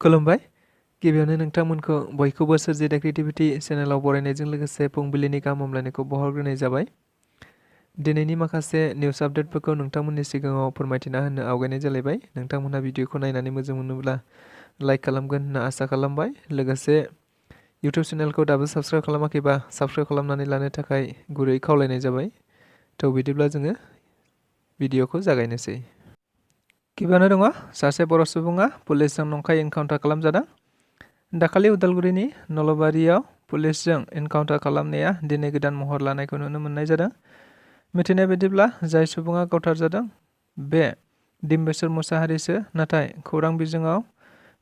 खुलुमबाय। गिबियावनो नोंथांमोनखौ बयखौबो सोरजिदा क्रिएटिभिटी चेनेलाव बरायनायजों लोगोसे फुंबिलिनि गाहाम हामलायनायखौ बावहरग्रोनाय जाबाय। दिनैनि माखासे निउस आपडेटफोरखौ नोंथांमोननि सिगाङाव फोरमायथिना होनो आवगायनाय जालायबाय। नोंथांमोनहा भिडिअखौ नायनानै मोजां मोनोब्ला लाइक खालामगोन होनना आसा खालामबाय। लोगोसे इउटिउब चेनेलखौ दाबो साबस्क्राइब खालामाखैबा साबस्क्राइब खालामनानै लानो थाखाय गुरै खावलायनाय जाबाय। थ' बिदिब्ला जोङो भिडिअखौ जागायनोसै। गिबियावनो दङ सासे बर' सुबुङा पुलिसजों नंखाय एनकाउन्टार खालामजादों। दाखालि उदालगुरिनि नलबारियाव पुलिसजों एनकाउन्टार खालामनाया दिनै गोदान महर लानायखौ नुनो मोननाय जादों। मिथिनाय बायदिब्ला जाय सुबुङा गावथारजादों बे डिम्बेश्वर मुसाहारिसो, नाथाय खौरां बिजोङाव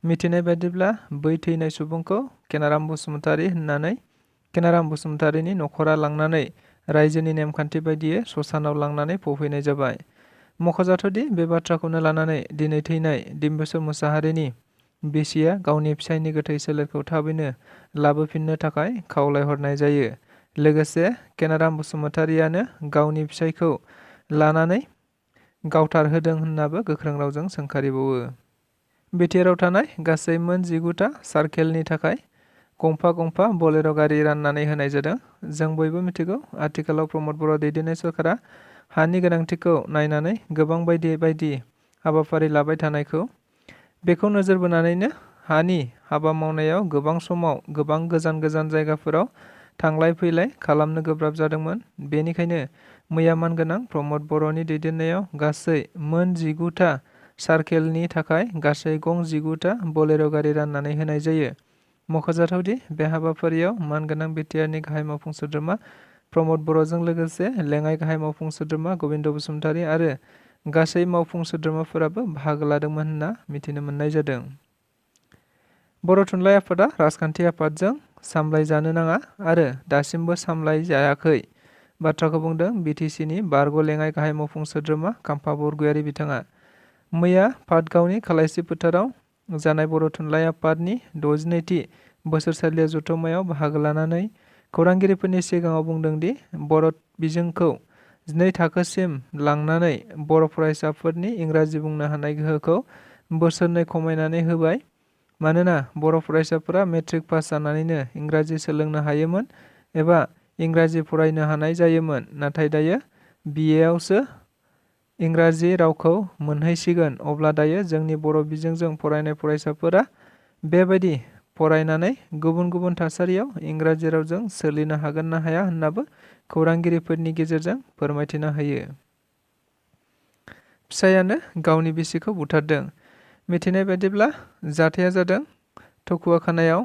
मिथिनाय बायदिब्ला बै थैनाय सुबुंखौ केनाराम बसुमतारी होननानै केनाराम बसुमतारीनि न'खरा लांनानै रायजोनि नेमखान्थि बायदियै ससानाव लांनानै फबहैनाय जाबाय। मख'जाथावदि बे बाथ्राखौनो लानानै दिनै थैनाय डिम्बेश्वर मुसाहारिनि बिसिया गावनि फिसायनि गोथै सोलेरखौ थाबैनो लाबोफिननो थाखाय खावलायहरनाय जायो। लोगोसे केनाराम बसुमतारीयानो गावनि फिसायखौ लानानै गावथारहोदों होननाबो गोख्रों रावजों सोंखारिबावो। बिटिआरआव थानाय गासै मोन 19टा सार्केलनि थाखाय गंफा गंफा बलेर' गारि राननानै होनाय जादों। जों बयबो मिथिगौ, आथिखालाव प्रमद बर' दैदेननाय सरकारा हानि गोनांथिखौ नायनानै गोबां बायदि हाबाफारि लाबाय थानायखौ। बेखौ नोजोर बोनानैनो हानि हाबा मावनायाव गोबां समाव गोबां गोजान गोजान जायगाफोराव थांलाय फैलाय खालामनो गोब्राब जादोंमोन। बेनिखायनो मैया मानगोनां प्रमद बर'नि दैदेननायाव गासै मोन 19टा सार्केलनि थाखाय गासै गं 19टा बलेर' गारि राननानै होनाय जायो। मख'जाथावदि बे हाबाफारियाव मानगोनां बिटिआरनि गाहाय मावफुं सोद्रोमा प्रमद बर'जों लोगोसे लेङाइ गाहाय मावफुं सोद्रोमा गबिन्द बसुमतारी आरो गासै मावफुं सोद्रोमाफोराबो बाहागो लादोंमोन होनना मिथिनो मोननाय जादों। बर' थुनलाइ आफादा राजखान्थि आफादजों सामलायजानो नाङा आरो दासिमबो सामलायजायाखै बाथ्राखौ बुंदों बिटिसिनि बारग' लेङाइ गाहाय मावफुं सोद्रोमा खाम्फा बरगयारी बिथाङा। मैया पाटगावनि खालायसि फोथाराव जानाय बर' थुनलाइ आफादनि 62थि बोसोरसालिया जथुम्मायाव बाहागो लानानै खौरांगिरिफोरनि सिगाङाव बुंदों दि बर' बिजोंखौ 2 थाखोसिम लांनानै बर' फरायसाफोरनि इंराजि बुंनो हानाय गोहोखौ बोसोरनै खमायनानै होबाय। मानोना बर' फरायसाफोरा मेट्रिक पास जानानैनो इंराजि सोलोंनो हायोमोन एबा इंराजि फरायनो हानाय जायोमोन, नाथाय दायो बिएआवसो इंराजि रावखौ मोनहैसिगोन। अब्ला दायो जोंनि बर' बिजोंजों फरायनाय फरायसाफोरा बेबायदि फरायनानै गुबुन गुबुन थासारियाव इंराजि रावजों सोलिनो हागोन ना हाया होननाबो खौरांगिरिफोरनि गेजेरजों फोरमायथिना होयो। फिसायानो गावनि बिसिखौ बुथारदों। मिथिनाय बायदिब्ला जाथाया जादों थकुवाखानायाव।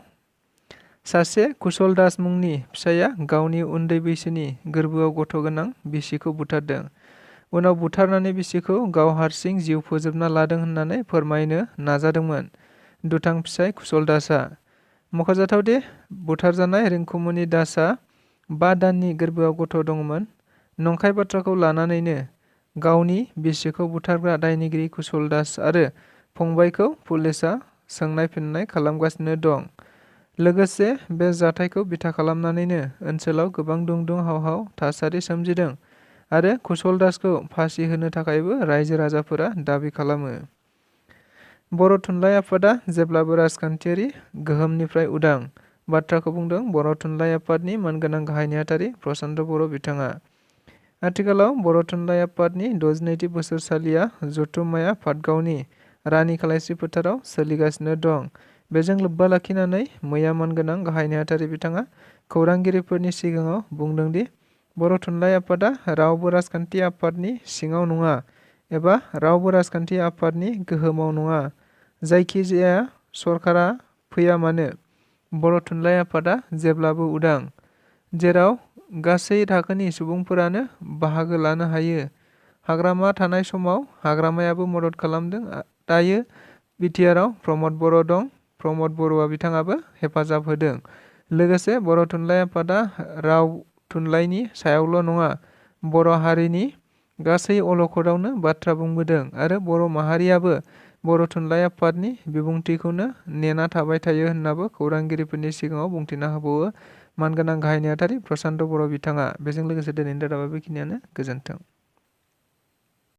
सासे कुशल दास मुंनि फिसाया गावनि उन्दै बैसोनि गोरबोआव गथ' गोनां बिसिखौ बुथारदों। उनाव बुथारनानै बिसिखौ गाव हारसिं जिउ फोजोबना लादों होननानै फोरमायनो नाजादोंमोन दुथां फिसाय कुशल दासआ। मख'जाथावदि बुथारजानाय रिंकुमनि दासआ 5 दाननि गोरबोआव गथ' दंमोन। नंखाय बाथ्राखौ लानानैनो गावनि बिसिखौ बुथारग्रा दायनिगिरि कुशल दास आरो फंबायखौ पुलिसआ सोंनाय फिननाय खालामगासिनो दं। लोगोसे बे जाथायखौ बिथा खालामनानैनो ओनसोलाव गोबां दुं-दुं हाव-हाव थासारि सोमजिदों आरो कुशल दासखौ फासि होनो थाखायबो रायजो राजाफोरा दाबि खालामो। बर' थुनलाइ आफादा जेब्लाबो राजखान्थियारि गोहोमनिफ्राय उदां बाथ्राखौ बुंदों बर' थुनलाइ आफादनि मानगोनां गाहाय नेहाथारि प्रसान्त बर' बिथाङा। आथिखालाव बर' थुनलाइ आफादनि 62थि बोसोरसालिया जथुम्माया पाटगावनि रानि खालायसि फोथाराव सोलिगासिनो दं। बेजों लोब्बा लाखिनानै मैया मानगोनां गाहाय नेहाथारि बिथाङा खौरांगिरिफोरनि सिगाङाव बुंदों दि बर' थुनलाइ आफादा रावबो राजखान्थि आफादनि सिङाव नङा एबा रावबो राजखान्थि आफादनि गोहोमाव नङा। जायखिजाया सरकारा फैया मानो, बर' थुनलाइ आफादा जेब्लाबो उदां, जेराव गासै थाखोनि सुबुंफोरानो बाहागो लानो हायो। हाग्रामा थानाय समाव हाग्रामायाबो मदद खालामदों। दायो बिटिआरआव प्रमद बर' दं, प्रमद बर'आ बिथाङाबो हेफाजाब होदों। लोगोसे बर' थुनलाइ आफादा राव थुनलाइनि सायावल' नङा, बर' हारिनि गासै अलखदावनो बाथ्रा बुंबोदों आरो बर' माहारियाबो बर' थुनलाइ आफादनि बिबुंथिखौनो नेना थाबाय थायो होननाबो खौरांगिरिफोरनि सिगाङाव बुंथिना होबावो मानगोनां गाहाय नेहाथारि प्रसान्त बर' बिथाङा। बेजों लोगोसे दिनैनि रादाबा बेखिनियानो। गोजोन्थों।